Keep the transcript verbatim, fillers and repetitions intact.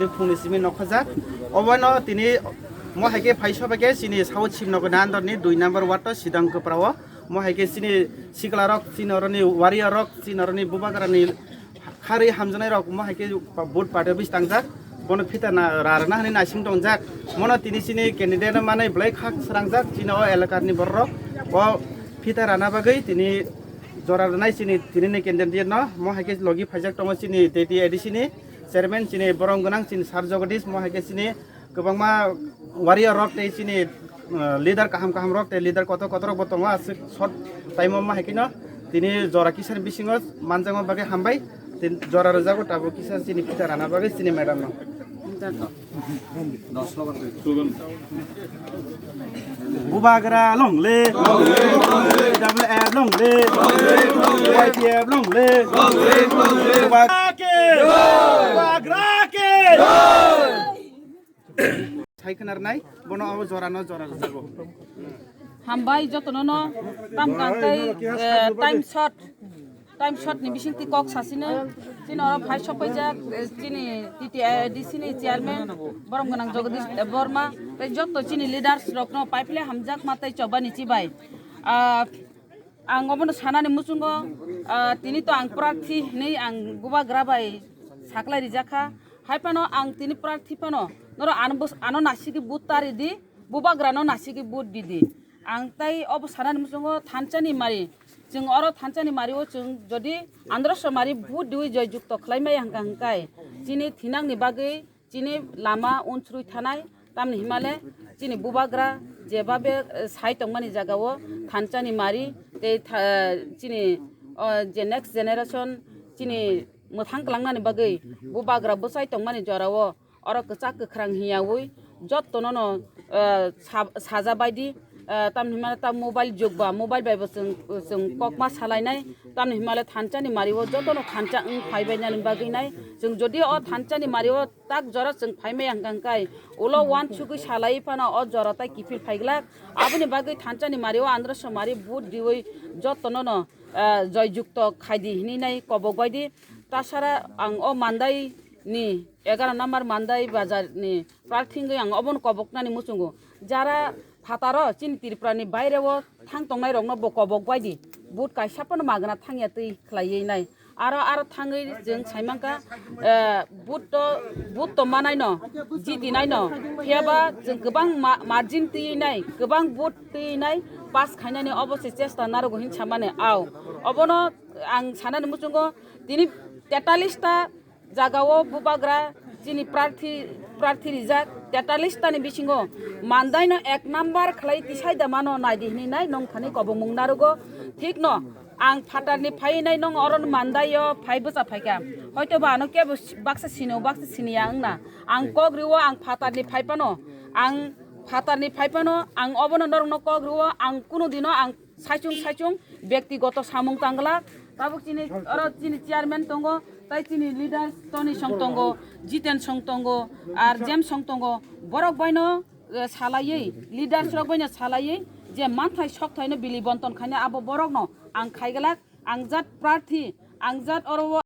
Phungni simi nokhajak. Obono tini mo hai khe phai sobai khe chini South Simnogor andorni dui number ward o Sidang Kwprao. Mo hai khe chini siklarok, chini oroni warrior rok, chini oroni bubagrani khari hamjaknai rok mo hai khe vote party office tangjak. Bono phita na rarna hani naising tongjak. Mono tini chini candidate manai belai khak srangjak chini o elakani borok. O phita rana bagwi tini jora rwnai chini tini ni candidate no mo hai khe logi phaijak tongo chini T T A D C ni chairman chini borom gwnang chini Sir Jagadish mo hai khe chini kwbangma warrior rok tei chini, uh, leader kaham kaham rok tei leader kotor kotor rok bo tongo aswk short time o ma hai kheno tini jora kisa ni bisingo manjakma bagwi hambai tei jora rwjago tabuk kisa chini phita rana bagwi chini madam no. Bubagra long live, W F long live, Y T F long live, Bubagra ke, Bubagra ke. Sai khwnarnai, bono abo jora no jora rwjago. Hambai jotono no, tam kang tei, eh, time short, time short ni bising twi kok sasino, chini oro phai sopaijak, eh, chini T T A D C ni chairman, borom gwnang Jagadish Debbarma, tei joto chini leaders rok no paiphle hamjak ma tei chobani chibai. Ah, Ang obono sanani muchungo, ah, tini to ang prarthi hinwi ang bubagra bai saklai rijak kha. Hai phano ang tini prarthi phano norok ano bus-, ano nasigwi vote ta ridi, bubagrano nasigwi vote didi. Ang tai obo sanani muchungo thansani mari, chwng oro thansani mario chwng jodi androso mari vote diwi joy jukto khlai maya hwnkha hwnkhe chini thinangni bagwi chini lama unsrwi thanai, tamni himale chini bubagra jebabe, eh, sai tongmani jagao thansani mari tei tha-, chini, oh, je next generation chini mwthang kwlangnani bagwi bubagra bwsai tongmani jorao oro kwchak kwkhrang hiyaui jottono no, eh, sa-, saja baidi, eh, tamni himale ta mobile jug ba mobile bai bo chwng, chwng kokma salainai, tamni himale thansani mario jotono thansa wng phaibainani bagwi nai. Chwng jodi o thansani mario tak jora chwng phaimaya hwnkha hwnkhe ulo uansugwi salai phano o jora tai kiphil phaiglak. Aboni bagwi thansani mario androso mari vote diwi jotono no, ah, joy jukto khaidi hinwi nai kobok baidi. Tasara ang o Mandai ni egaroh number Mandai bazar ni prarthi wngwi ang obono koboknani muchungo. Jara phataro chini Tripura ni baire o thang tongnai rokno bo kobok baidi. Vote kaisa phano magna thangya twi khlaiwi nai. Aro, aro thangwi chwng saimankha, eh, vote to, vote to manaino, jitinaino, phiyaba chwng kwbang ma-, margin twiwi nai, kwbang vote twiwi nai, pass khainani obo se chesta narogo hin samani. Ao, obono ang sanani muchungo tini tetalista jagao bubagra chini prarthi, prarthi rijak, tetalista ni bisingo Mandaino ek number khlai tisai da mano naidi hinwi nai nong thani kobongmung narogo. Thikno ang phatarni phainai nong oron Mandaio phai bwcha phaikha. Hoito ba ano kebo si-, baksa sino, baksa siniya wngna. Ang kok riwo ang phatarni phaiphano, ang phatarni phaiphano, ang obono norokno kok riwo, ang kunu dino ang saichung saichung bektigoto samung tangla. Tabuk chini oro chini chairman tongo, tai chini leaders Tony Song tongo, Jiten Song tongo, ar James Song tongo. Borok baino, eh, salaiwi, leaders rok baino salaiwi je manthai sokthai no bili bonton khaina abo borok no ang khaiglak, ang jat prarthi, ang jat oro